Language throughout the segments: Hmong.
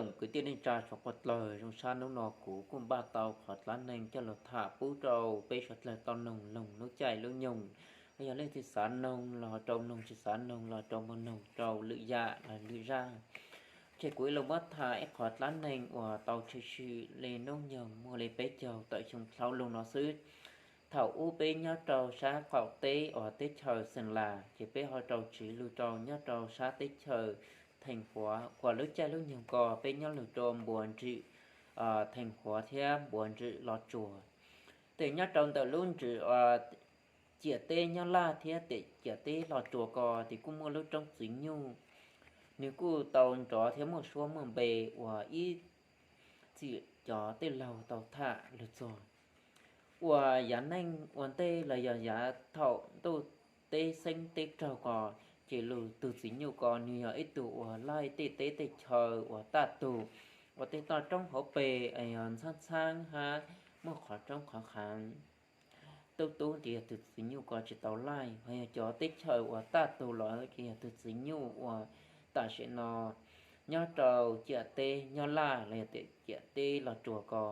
Tsoom kwv tij neej tsa suav qhuav dlawg, zoo sab hnub no kuv kuj npaj tau qhov dlaab neeg coj lug tham pub rau peb suav dlawg tau noog lub caij lub nyoog. Yog leej twg xav noog los rau noog, tsis xav noog los rau moog noog rau lwm yam los lwm zaj. Ces kuv ib lug muab tham ib qhov dlaab neeg uas tau tshwm sim le nub nyoog muaj le peb caug tawm xyoo dlhau lug no xwb. Thaum ub peb nyob rau sab qaum teb uas teb chaws Xeem Las, ces peb ho rau tsiv lug rau nyob rau sab teb chaws Theem Huav, uas lub caij lub nyoog ko peb nyob lug rau npuas ntsis Theem Huav thiab npuas ntsis Los Tsuas. Ces nyob rau ntawm lub ntsis ciam teb Nyab Laj thiab ciam teb Los Tsuas ko ces kuj muaj lub roob Txiv Nyuj. Nws kuj tau nrov thiab muaj suab muaj npe uas ib txwm cov tij laug tau tham lug txog, uas yav neej ua ntej los yog yav thaum ntuj teb xeeb teb raug ko, ces lug tug Txiv Nyuj ko nws yog ib tug uas laij tej teb tej chaw uas taj tug, uas tej toj roob hauv pes yog ntxhaab ntxhaab hab muaj qhov roob qhov qhav. Tub tub ces yog tug Txiv Nyuj ko tsis tau laij, ho yog cov teb chaws uas taj tug los ces yog tug Txiv Nyuj uas tam sim no nyob rau ciam teb Nyab Laj los yog ciam teb Los Tsuas ko,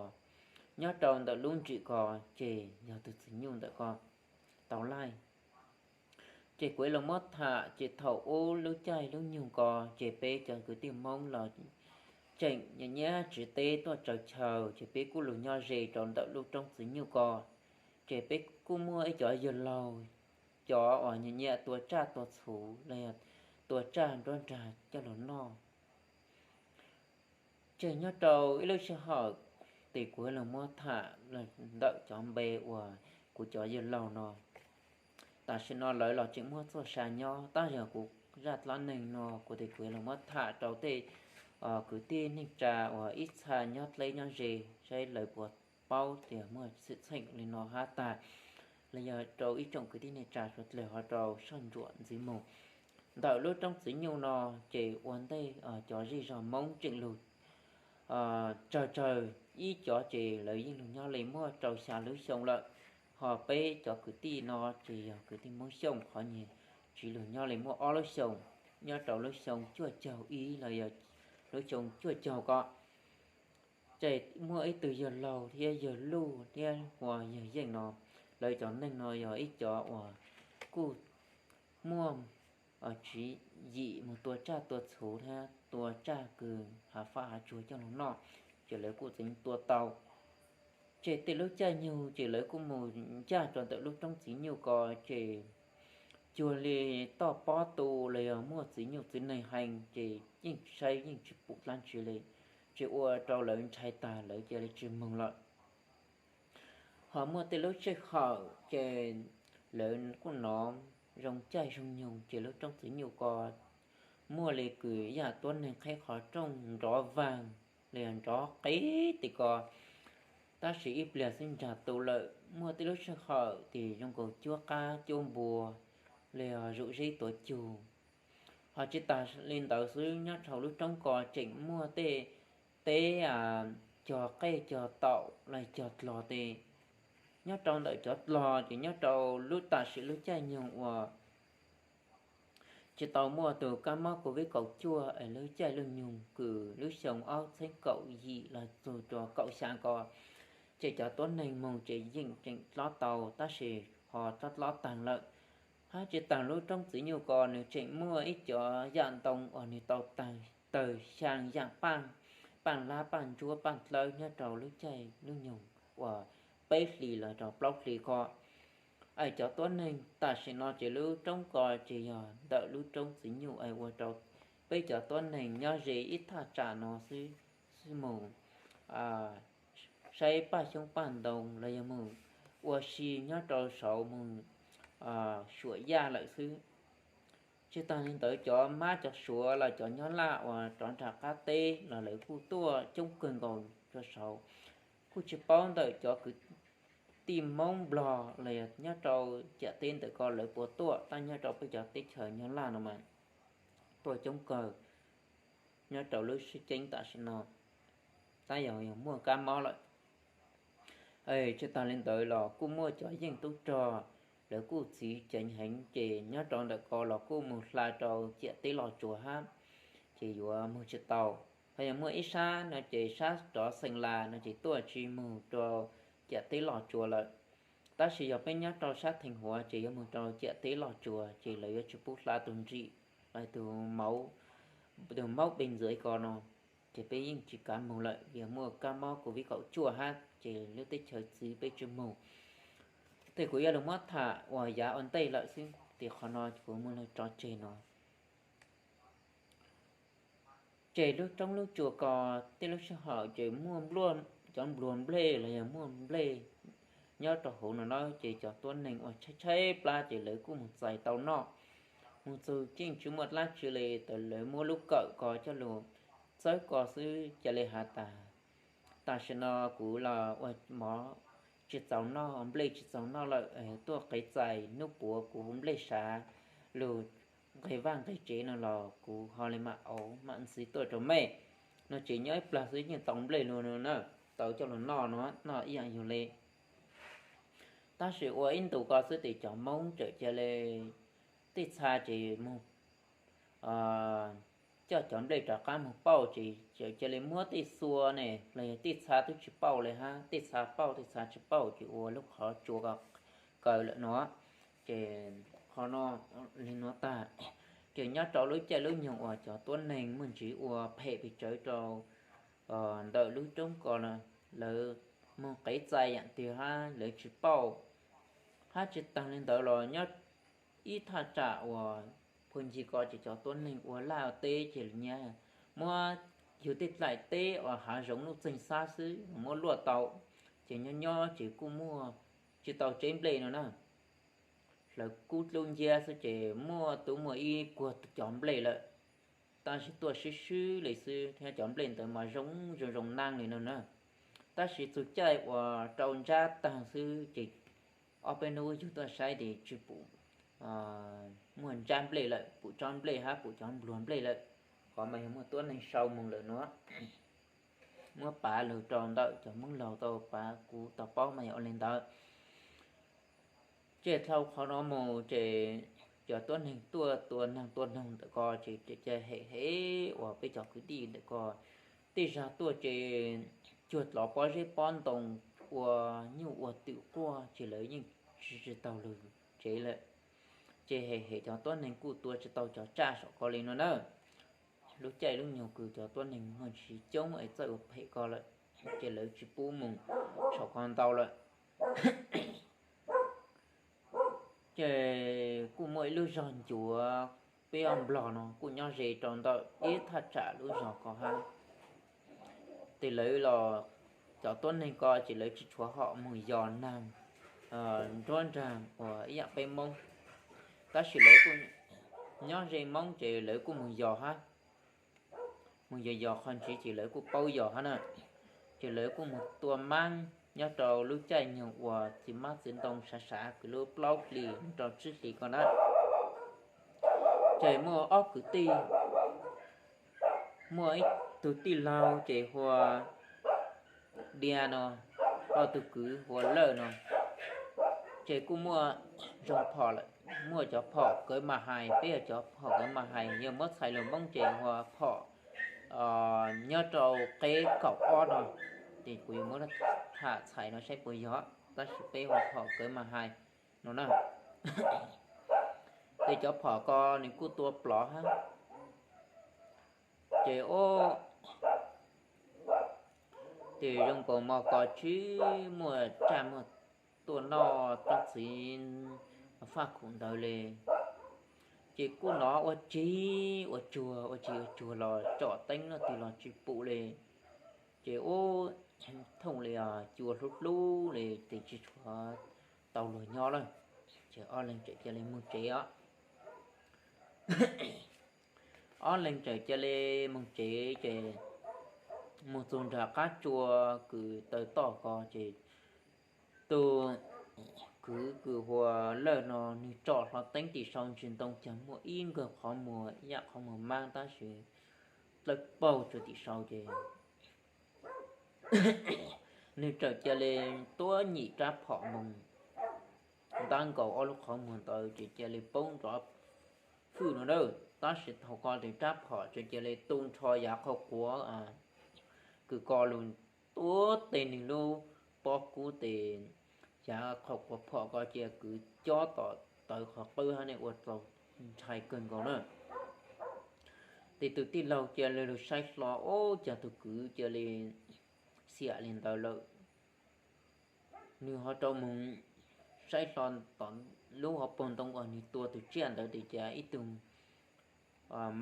nyob rau ntawm lub ntsis ko ces yog tug Txiv Nyuj ntawm ko tau laij. Ces kuv ib lug muab tham, ces thaum ub lub caij lub nyoog ko, ces peb cov kwv tij Hmoob los tseem nyiam nyiam tsiv teb tuaj tsaws chaw, ces peb kuj lug nyob ze rau ntawm lub roob Txiv Nyuj ko. Ces peb kuj muaj ib cov yawg laug, cov uas nyiam nyiam tua tsaj tua txhuv los yog tua tsaj nruab nrag coj lug noj. Ces nyob rau ib lub sij hawm, ces kuv lug muab tham ntawm cov npe uas kuv cov yawg laug no. Tam sim no lawv los tseem muaj txuj sa nyob, tab yog kuv zaj dlaab neeg no kuv tes kuv lug muab tham rau tej kwv tij neej tsa uas ib txha nyob dleb nyob ze, saib lawv puas paub tias muaj xwm txheej li no hab tag, los yog rau ib tsoom kwv tij neej tsa suav dlawg ho rau soj ntsuam ntxiv moog. Ntawm lub roob Txiv Nyuj no, ces ua ntej cov zej zog Moob tseem lug tsawg tsawg, ib cov ces lawv yeej lug nyob li muaj rau xya lub xyoo lawm, ho peb cov kwv tij no ces yog kwv tij Moob Xyooj qhov nyuag tsiv lug nyob li muaj ob lub xyoo, nyob rau lub xyoo cuaj caug ib los yog lub xyoo cuaj caug ko. Ces muaj ib tug yawg laug thiab yawg Luj thiab hu ua yawg Yeej no, lawv cov neeg no yog ib cov uas kuj muaj tswv yim moog tua tsaj tua txhuv thiab tua tsaj kws hav faj hav tsuag coj lug noj, ces lawv kuj tseem tua tau. Ces tej lub caij nyoog ces lawv kuj moog ncaj rau ntawm lub roob Txiv Nyuj ko, ces cuag li toj pob tu los yog muaj txiv nyuj txiv neeg heev, ces yeej saib yeej tsis pum dlaab tsi li, ces ua rau lawv ntshai tag lawv cia li tsis moog lawm. Ho muaj tej lub sij hawm ces lawv kuj nov zoo caij zoo nyoog ces lub roob Txiv Nyuj ko muaj li kws yam tuab neeg qheb qhov rooj nrov vaag los yog nrov qib tim ko, tab sis ib pliag xwb nrag tu lawm. Muaj tej lub sij hawm ces zoo nkaus cuab qab cuab npua los yog zom zeb tuav cug. Ho tsis tas li ntawd xwb, nyob rau lub roob ko tseem muaj tej teb cog qej cog taum los cog dlog tes. Nyob rau ntawm cov dlog ces nyob rau lub tam sim lub caij nyoog uas tsis tau muaj tus kab mob Covid kaum cuaj es lub caij lub nyoog kws lub xyoo ob txheeb kaum yim los txug rua kaum xya ko, ces cov tuab neeg moog ces yeej tseem dlob tau tab sis ho dlob dlob taag lawm. Hab tsis taag lub roob Txiv Nyuj ko nws tseem muaj ib cov yaam ntoo uas nws tau taag tawg xyaa yaam paaj, paaj lab paaj ntsuab paaj dlawb nyob rau lub caij lub nyoog uas peb hlis los rau plaub hlis ko. Es cov tuab neeg tam sim no ces lub roob ko ces yog ntawm lub roob Txiv Nyuj es ua rau peb cov tuab neeg nyob ze ib thaj tsam no xwb, xwb moog saib paj xyoob paj ntoo los yog moog ua si nyob rau saud moog suam yaj lawm xwb. Tsis taag li ntawd cov mab cov suav los cov nyob laj uas rov nram qab teb los lawv kuj tuaj coob kawg nkaus rua saud. Kuj tsis paub ntawm cov kwv tij Moob Nplog los yog nyob rau ciam teb ntawm ko lawv puas tuaj, tab nyob rau peb cov teb chaws nyob laj no mas tuaj coob kawg nyob rau lub sib ceeb tam sim no, tab yog yog muaj kab mob lawm. Tsis taag li ntawd los kuj muaj cov yeej tub rog, lawv kuj txwv ceev heev ces nyob rau ntawm ko los kuj moog hla rau ciam teb Los Tsuas hab, ces yuav moog tsis tau. Ho yog muaj ib sab no ces sab rov Xeem Las no ces tuaj tsis mus rau ciam teb Los Tsuas lawm. Tab sis yog peb nyob rau sab Theej Huav ces yuav mus rau ciam teb Los Tsuas ces lawv yuav tsis pub hla tus nrim, tus maub, tus maub pes ntxwv ko no, ces peb yeej tsis kav mus lawm vim muaj kab mob Covid kaum cuaj hab ces lub teb chaws txwv peb tsis mus. Tej kuv yuav lug muab tham uas yav ua ntej lawm xwb, ces qhov no kuv muaj lug tso tseg no. Ces lub roob lub tsuas ko, tej lub sij hawm ces muaj cov npluag nplej los yog muaj nplej nyob rau hauv no na, ces cov tuab neeg uas tshaib tshaib plab ces lawv kuj mus txais tau noj. Mus txug tseem tsis muaj dlaab tsi le, lawv muab lub kawm ko coj lug txawb ko xwb ca le has tas, tam sim no kuv los ua mov tsis txaus noj, nplej tsis txaus noj lawm, tuaj qev txais nub puav kuv nplej sav lug nqeg vaj nqeg tsev no los kuv ho le mam auv mam ntxiv tuaj rau mej. No ces nyob ib plag xwb yeej tau nplej lug no na, tau coj lug noj no, noj ib yaam yug le. Tab sis ua ib ntus ko xwb ces cov Moob txawm ca le, tej txha ces mus coj cov nplej rov qab mus pauj ces txawm ca le muab tej xua ne los yog tej txha twb tsis pauj le hab, tej txha pauj tej txha tsis pauj ces ua lub qhov tsua ko kaw lawm no. Ces qhov no le nuav tag, ces nyob rau lub caij lub nyoog uas cov tuab neeg muaj ntsis ua phem pes tsawv rau ntawm lub roob ko, lawv moog qev txais yaam twg hab lawv tsis pauj. Hab tsis taag le ntawd los nyob ib thaj tsam uas phuj ncig ko ces cov tuab neeg ua laj ua teb ces lawv nyiam muab yug tej dlaim teb uas hav zoov nuj txeeg xab xwb muab luaj tau, ces nyob nyob ces kuj muaj tsis tau tseb nplej no na. Hlawv kub dlub nciab xwb ces muaj tub muaj ib kuag cov nplej lawm, tab sis tuaj swb swb le xwb thiab cov nplej ntawd mas zoo zoo zoo naag li no na. Tab sis txug caij uas rau ntsab taag xwb ces ob peb hnub yug tuaj saib ces tsis pum muaj ntsab nplej lawm, pum tsob nplej hab pum cov npluag nplej lawm. Qhov mas yog muaj tuab neeg sau moog lawm nuav, muab pav lug rau ntawm cov Moob laug tau pav, kuv tau paub mas yog ua le ntawd. Ces dhau qhov no mus ces cov tuab neeg tuaj tua noog tua noog ntawm ko ces ca hem hem uas peb cov kwv tij ntawm ko tej zag tuaj ces cuag dlov pob zeb pob ntoo, ua nyuj ua twm quaj ces lawv yeej tsis tau lug tsev lawm. Ces hem hem cov tuab neeg kuj tua tsis tau cov tsaj saum ko li no na. Lub caij lub nyoog kws cov tuab neeg muaj ntsis coob es txawj ua phem ko lawm, ces lawv tsis pub mus saum ko ntau lawm. Ces kuj muaj ib lub zog ncuav peb ob nplog no kuj nyob ze rau ntawm ib thaj tsam lub zog ko hab. Ces lawv los, cov tuab neeg ko ces lawv tsis tshuav hom mus yos naag nruab nraag uas ib yaam peb Moob, tab sis lawv kuj nyob ze Moob ces lawv kuj mus yos hab. Mus yos yos qhov ntsis ces lawv kuj paub yos hab na. Ces lawv kuj mus tua maab nyob rau lub caij nyoog uas txiv hmab txiv ntoo sav sav kws lub plaub hlis rau tsib hlis ko na. Ces muaj ob kwv tij, muaj ib tug tij laug ces hu ua Dia no, ho tug kwv hu ua Lawj no. Ces kuj muaj zoo phom lawm, muaj cov phom kawv mas hais, peb yog cov phom kawv mas hais, yog muab txhais lus Moob ces hu ua phom nyob rau qeb kaum ob no. Ces kuv yuav muab tham txhais no saib puas yog, tab sis peb hu ua phom kawv mas hais no na. Ces cov phom ko nws kuj tua plov hab. Ces ub, ces zoo nkaus mo ko tsis muaj tsaj muaj tuaj noj tub txiv faj khuv ntawd le. Ces kuj nov ua tsi ua tsuag ua tsi ua tsuag los tsom teeb leej twg los tsis pum li. Ces ub, thooj li cua hlub hlub li ces tsis tshuav tau luag nyob lawm. Ces ob leeg txawm cia li moog tsev os. Ob leeg txawm cia li moog tsev ces moog txug nraag qab tsua kws taw toj ko ces tus kwv kws hu ua Lawj no nwg tsom hlo teeb tim sau ntsis ntoo caag muaj ib nkawg qhov muag ib yaam qhov muag maab tab sis dlawb paug tsua tim sau ces nwg txawm cia li tuab nyim rab phom moog ntab nkaus ob lub qhov muag ntawd ces cia li poob nrov fwj no na. Tab sis thaum ko tus rab phom tseem cia li tu nrho yav qhov quav kws ko lug tuab teg nwg lub pob kub tes, yav qhov quav phom ko cia kwv cob tom tawv qhov qwb hab ne ua rau ntshai kawg nkaus na. Tes tus tij laug cia li lug saib hlo ub, cas tus kwv cia li xiam li ntawd lawm. Nwg ho rov moog saib hlo tom lub hauv paug ntoo uas nwg tua tus tsiaj ntawd tes cas ib tug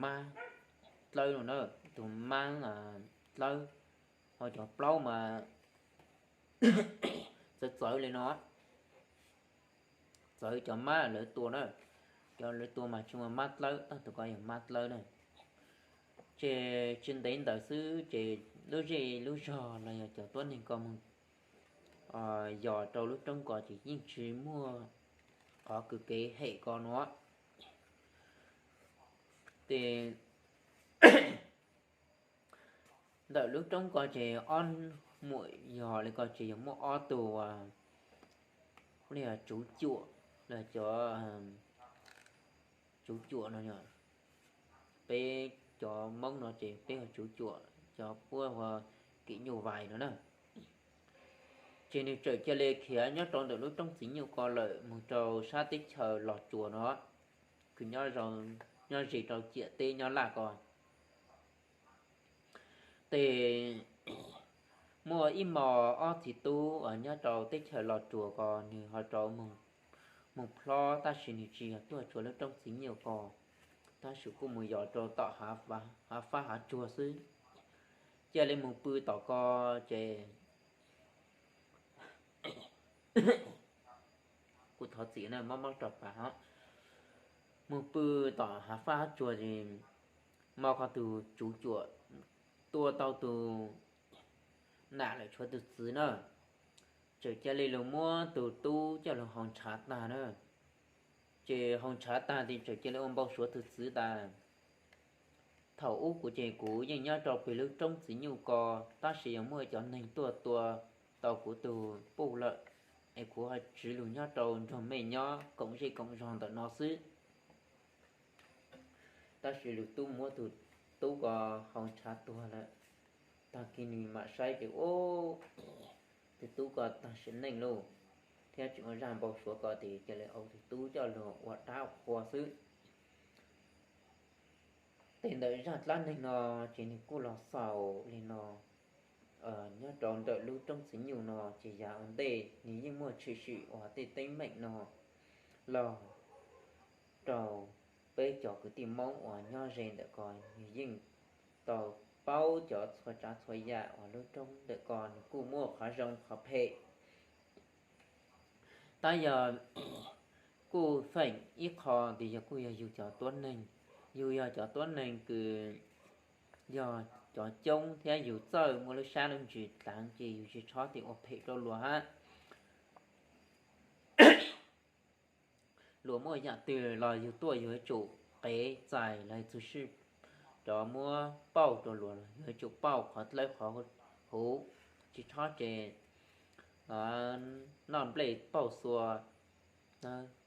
mab dlawb no na, ib tug mab dlawb, ho cov plaub mas txawv txawv li no, txawv cov mab lawv tua na. Cov lawv tua mas tsis muaj mab dlawb, tab tus ko yog mab dlawb na. Ces tsis ntev ntawd xwb ces lub zej lub zog los yog cov tuab neeg ko moog yos rau lub roob ko ces yeej tsis muaj qhov kws kev hem ko no. Ces ntawm lub roob ko ces ob muam yog li ko ces yog muaj ob tug, ua li tsuv cuam, los cov tsuv cuam no, peb cov Moob no ces peb hu tsuv cuam, cov puab hu kim nyuj vais no na. Ces nwg txawm cia li khiav nyob rau ntawm lub roob txiv nyuj ko lawm moog rau sab teb chaws Los Tsuas no, kws nyob ze rau ciam teb Nyab Laj ko. Ces muaj ib hmos ob txiv tub nyob rau teb chaws Los Tsuas ko nwg ho rov moog plob, tab sis nwg tsis yog tuaj tshuav lub roob txiv nyuj ko, tab sis kuj moog yos rau tom hav fab hav tsuag xwb. Cia li moog pw tom ko ces kuv thov txim na, mob mob rau pas. Moog pw tom hav fab hav tsuag ces hmo ko tus tsuv cuam tua tau tus nam lawm tshuav tus txiv na, txawm cia li lug muab tus tub coj lug haus ntshav tag na. Ces haus ntshav tag ces txawm cia li ua npau suav tus txiv tas, thaum ub kuv ces kuv yeej nyob rau pem lub roob txiv nyuj ko, tab sis yog muaj cov neeg tuaj tua tau kuv tus puj lawm, es kuv ho tsiv lug nyob rau nrog mej nyob koom zej koom zog ntawm no xwb. Tab sis lug tub muab tus tub ko haus ntshav tuag lawm. Tag kis nwg mam saib ces ub, tus tub ko tag sim neej lauj, thiab tseem ua zaj npau suav ko ces cia li ua tus tub coj lug ua dab ua qhua xwb. Ces ntawm zaj dlaab neeg no ces nwg kuj los xaus li no. Nyob rau ntawm lub roob txiv nyuj no ces yav ua ntej nwg yeej muaj tshwm sim uas tej teeb meem no los rau peb cov kwv tij Moob uas nyob ze ntawm ko, nwg yeej tau paub cov txhua tsav txhua yam uas lub roob ntawm ko nws kuj muaj qhov zoo qhov phem. Tab yog kuj feem ib qho ntawd yog kuj yog yug cov tuab neeg, yug yog cov tuab neeg kws yog cov coob thiab yug txawj muaj lub sab lub ntsws dlaav ces yug tsis txhob ua phem rau luag hab. Luag muaj yaam twg los yug tuaj yug yuav tsum qev txais los txug sij rov muab pauj rau luag, yug yuav tsum pauj qhov dlawb qhov huv, tsis txhob ces noj nplej pauj xua.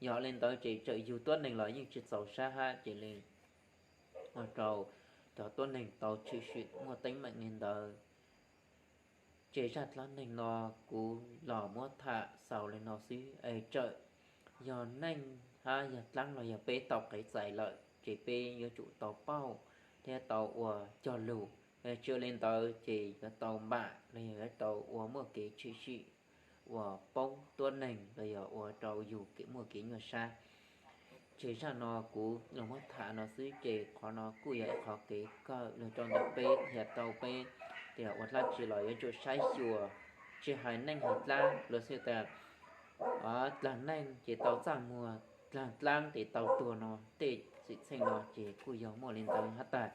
Yog li ntawd ces txawm yug tuab neeg los yeej tsis txaus sab hab, ces li ua rau cov tuab neeg tau tshwm sim muaj teeb meem li ntawd. Ces zaj dlaab neeg no kuv los muab tham xaus li no xwb es txawm yog neej hab yog dlaab los yog peb tau qev txais lawm ces peb yuav tsum tau pauj thiab tau ua cog lug. Tsis li ntawd ces yuav tau npam los yog yuav tau ua muaj kev tshwm sim uas poob tuab neeg los yog ua rau yug kev muaj kev nyuaj sab. Ces zaj no kuv los muab tham no xwb ces qhov no kuj yog ib qhov kev kawm los rau ntawm peb thiab tau peb tias ua dlaab tsi los yuav tsum saib xyuas, tsis hais neej hais dlaab los xij tas dlaag neej ces tau txaj muag, dlaag dlaab ces tau tuag no tej xwm txheej no ces kuj yog muaj li ntawd hab tas.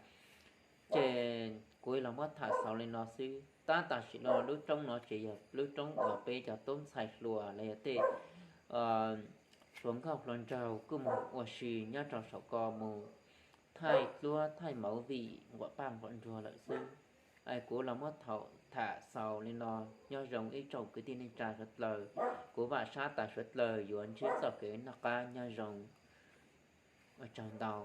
Ces kuv los muab tham xaus li no xwb. Tab tam sim no lub roob no ces yog lub roob uas peb cov tub ntxhais hluas los yog tej hluas nkauj hluas nraug kuj moog ua si nyob rau saum ko moog thaij duab thaij movie nquam paj nquam nruag lawm xwb. Kuv los muab tham xaus li no, nyob zoo ib tsoom kwv tij neej tsa suav dlawg. Kuv vaam sab tas suav dlawg yuav ntsib txoj kev noj qab nyob zoo. Ua tsaug ntau.